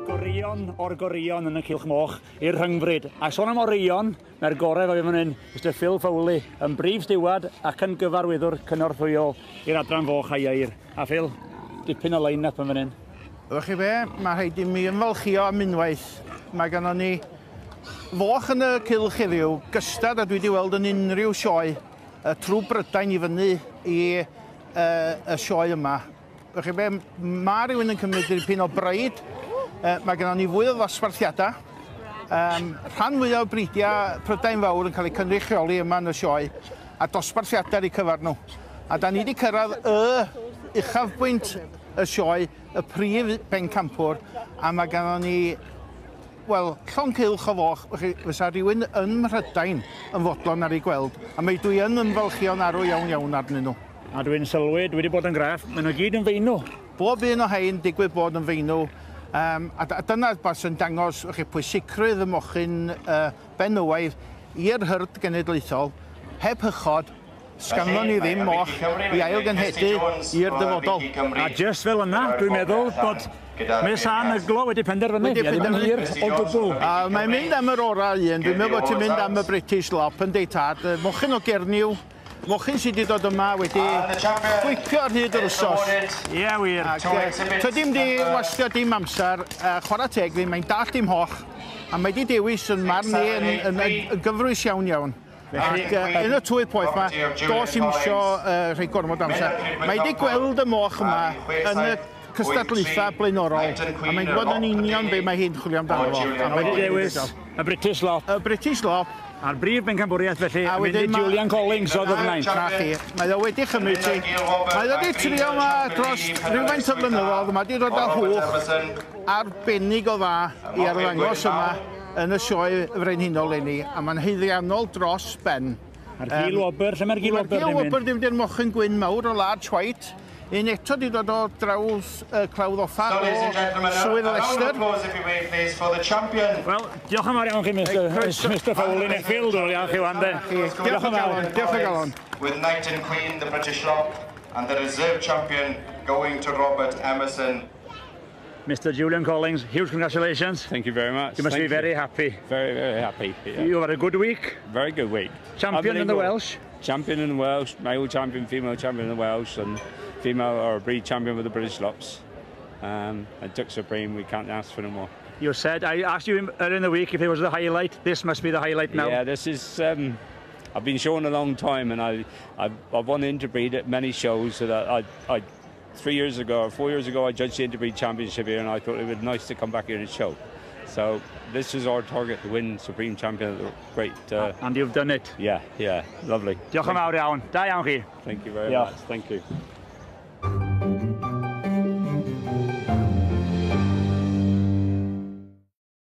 Goreuon o'r goreuon yn y cylch moch i'r rhyngfrid. A sôn am oreuon, mae'r gorau efo fi fan hyn, Mr Phil Fowley, yn brif stiward ac yn gyfarwyddwr cynorthwyol i'r adran foch a ieir. A Phil, dipyn o line-up yn fan hyn. Ydych chi be, mae rhaid i mi ymfalchio am unwaith. Mae gennon ni foch yn y cylch heddiw, gystad a dwi wedi weld yn unrhyw sioe, trwy Brydain i fyny i y sioe yma. Ydych chi be, mae rhywun yn cymryd dipyn o bride, mae gennon ni fwy o ddosbarthiadau. Rhan fwyaf o bridiau Prydain Fawr yn cael eu cynrychioli yma yn y sioe, a dosbarthiadau ar eu cyfer nhw. A da ni wedi cyrraedd y uchafbwynt y sioe, y prif bencampwr, a mae gennon ni, wel, llond cylch o foch, fysa rhywun yn Mhrydain yn fodlon ar ei gweld, a mae dwi yn ymfalchio'n arw iawn iawn arnyn nhw. A dwi'n sylwi, dwi wedi bod yn graff, maen nhw gyd yn feinw. Bob un o hein digwydd bod yn feinw, a dyna beth sy'n dangos pwysicrwydd y mochyn benywaidd i'r hyrd genedlaethol, heb hychod, sganddon ni ddim moch i ailgenhedu i'r dyfodol. A jyst fel yna, dwi'n meddwl bod Miss Ann Yglo wedi penderfynu. Wedi Ie, ddim yn hir o gwbl. A mae'n mynd am yr orau un, dwi'n meddwl bod ti'n mynd am y British Lop yn deud tad. Mochyn o Gernyw, mochyn sydd wedi dod yma wedi chwipio ar hyd yr wsos. Ie, wir. Ac tydi'm di wastio dim amser, chwarae teg fi, mae'n dallt dim hoch, a mae di dewis yn marn ni yn gyfrwys iawn iawn. Ac yn y tywydd poeth ma, does i'm isio rhoi gormod o amser. Mae di gweld y moch yma yn y cystadlaethau blaenorol, a mae'n gwybod yn union be mae hi'n chwilio amdano fo. A mae wedi dewis y British Lop. Y British Lop. A'r brif bencampwriaeth felly, yn mynd i Julian Collings o Ddyfnaint. Na chi, mae o wedi chymryd ti. Mae o wedi trio yma dros rhywfaint o flynyddoedd, mae wedi dod â hwch arbennig o dda i arddangos yma yn y sioe frenhinol eleni, a mae'n haeddiannol dros ben. A'r gil wobr, lle mae'r gil wobr Mae'r gil wobr ddim di'r mochyn gwyn mawr o Large White, un eto di dod o draws Clawdd Offa o Swydd Leicester. Wel, diolch yn fawr iawn chi, Mr Fowley, neu Phil, dwi'n iawn chi wan, de. Diolch yn fawr, diolch yn galon. With Knight and Queen, the British Lop, and the reserve champion going to Robert Emerson. Mr. Julian Collings, huge congratulations. Thank you very much. You must Thank be very you. Happy. Very, very happy. Yeah. You had a good week. Very good week. Champion in the Welsh. Champion in the Welsh, male champion, female champion in the Welsh, and female or breed champion with the British Lops. And took supreme, we can't ask for no more. You said, I asked you earlier in the week if it was the highlight. This must be the highlight now. Yeah, this is, I've been showing a long time, and I've won interbreed at many shows. So that I 3 years ago or 4 years ago, I judged the Interbreed Championship here, and I thought it would be nice to come back here and show. So this is our target to win Supreme Champion. Great. And you've done it. Yeah, lovely. Diolch yn fawr iawn. Da iawn chi. Thank you very Diolch. much. Thank you.